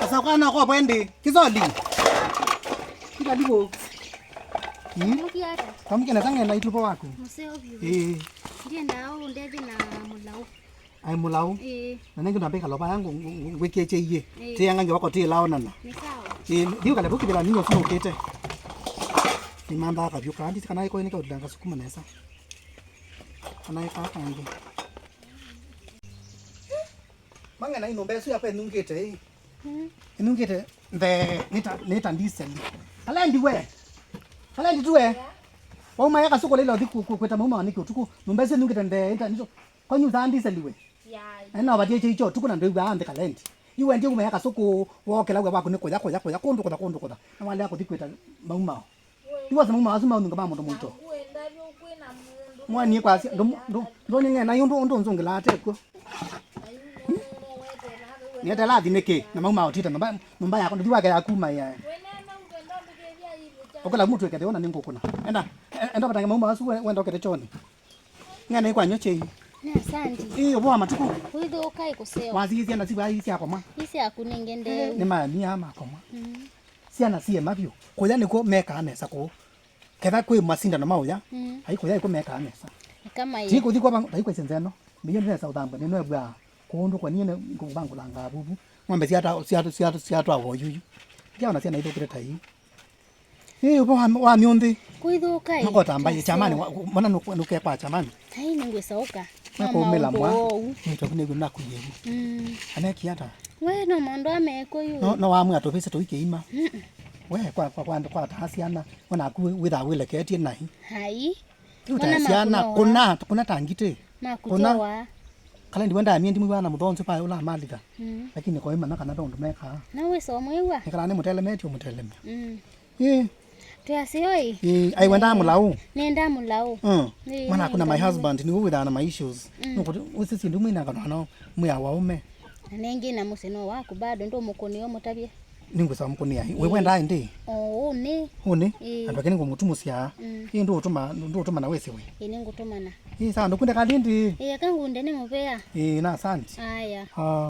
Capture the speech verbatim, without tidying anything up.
Sasa kana kwa bwende. Kizoli. Kizoli bo. Hmm? Mũthiĩ ata? Kamũkĩna sang'e na itupo waku. Mũseo vyũ. Eh. Ndiendaa ũndethye na mũlaũ. Ai mũlaũ. Ĩĩ. Na nengĩ ndambĩka loba yangu ngwĩkie cheiye. Ĩĩ. Tianga ngi wako ti laonana. Nĩ sawa. Ĩĩ, ndiu kale buki bila ninyo sino ukite. Ni manda akavyo kandi kana iko ni kaudanga sukuma nesa. Kana ika kangi. Mang'e na ino mbesu ya pe nungite ĩĩ. Mm. Inungite nde nita nita ndiseli. Kalendi we. Kalendi tuwe. Wauma ya kasuko lilo thiku kweta mauma waniki utuku. Numbesu nungite nde nita niso. Kwanyu za ndiseli we. Ena watie cheicho tuku na ndwigua ande kalendi. Iwe ndiye umehaka soko wokela we waku ni kuya kuya kuya kundu kutha kundu kutha. Na wale yako thikweta maumao. Iwa sema maumao asu maununga ma mundu muito. Mwani kwa sia ndo ndo ndo ni ngena yundu ndo nzungila atekwo. Ni atela athi niki na maumao tita nyumba nyumba yako ndiwa ke yakuma ya. Okela mutu ekete ona ningukuna. Enda enda batange maumao asu wenda okete choni. Ng'ana ikwanywa chei. Nĩ asandi. Ĩĩ, ũvoo wa matukũ. Wĩthũka ĩkũseo. Wasikie syana siku ai syakoma. Isi aku nenge ndeu. Nĩ mani ya makoma. Mm. Syana siema vyũ. Kũya nĩkuo mekaa nesa kũu. Ketha kwĩ masindano ma ũya. Mm. Ai kũya ĩkuo mekaa nesa. Kama ti kũthi kwa bangu tai kwĩsĩ nzeno. Mĩyo nesa ũthambwe nĩ nwebwa kũndũ kwa niĩ ngũbangũlanga vuvu. Ng'ombe siata siata siata siatwa woyuyu. Ndiaona syana ithũkĩte ta ii. Ĩĩ, ũvo wa, wa myũnthĩ. Kwĩthũka ĩ. Makota mbaĩ chamani, mwana nũkekwa chamani. Ai, nĩngwĩsa ũka. Mekũmĩla mwa. Nĩtwaku nĩw'o nakũie vu. Mm. Aneki ata? We no maũndũ amekũ yu. No no wamwĩa tũvĩsĩ tũikĩima. Mm. We kwa kwa kwa kwa ta syana, mwana aku wĩtha wĩleketie nahi. Ai. Yu ta syana kuna kuna tangite. Makũtoa. Kala ndiwe ndamie ndimwĩwaa na mũthonzi pae ũla amalitha. Mm. Lakini koimanya kana ve ũndũ mekaa. Na wĩsa ũmwĩw'a? Nĩkala nĩmũtelemetye ũmũtelemya. Mm. Ĩĩ. Twĩasĩoi? Ĩĩ, ai wendaa mũlaũ? Nenda mũlaũ. Mm. Ĩĩ, mana kuna my husband nĩwe wĩthaa na my issues. Mm. Nũkũti ũsisi ndimwinanga nono mwĩa wa ũme. Na nengĩ na mũsĩ no waku bado ndũmũkũnĩa ũmũtavye. Nĩngwĩsa mũkũnĩa. Ĩĩ. We wendaa ĩndĩ? Oo, nĩ. Ũnĩ? Ĩĩ. Andũ ake nĩngũmũtumũsya. Mm. Ĩĩ ndũũtũma ndũũtũmana wĩsĩwe. Ĩĩ nĩngũtũmana. Ĩĩ sawa ndũkunde kalindi. Ĩĩ aka ngunde nĩ mũvea. Ĩĩ na asante. Aya. Ah.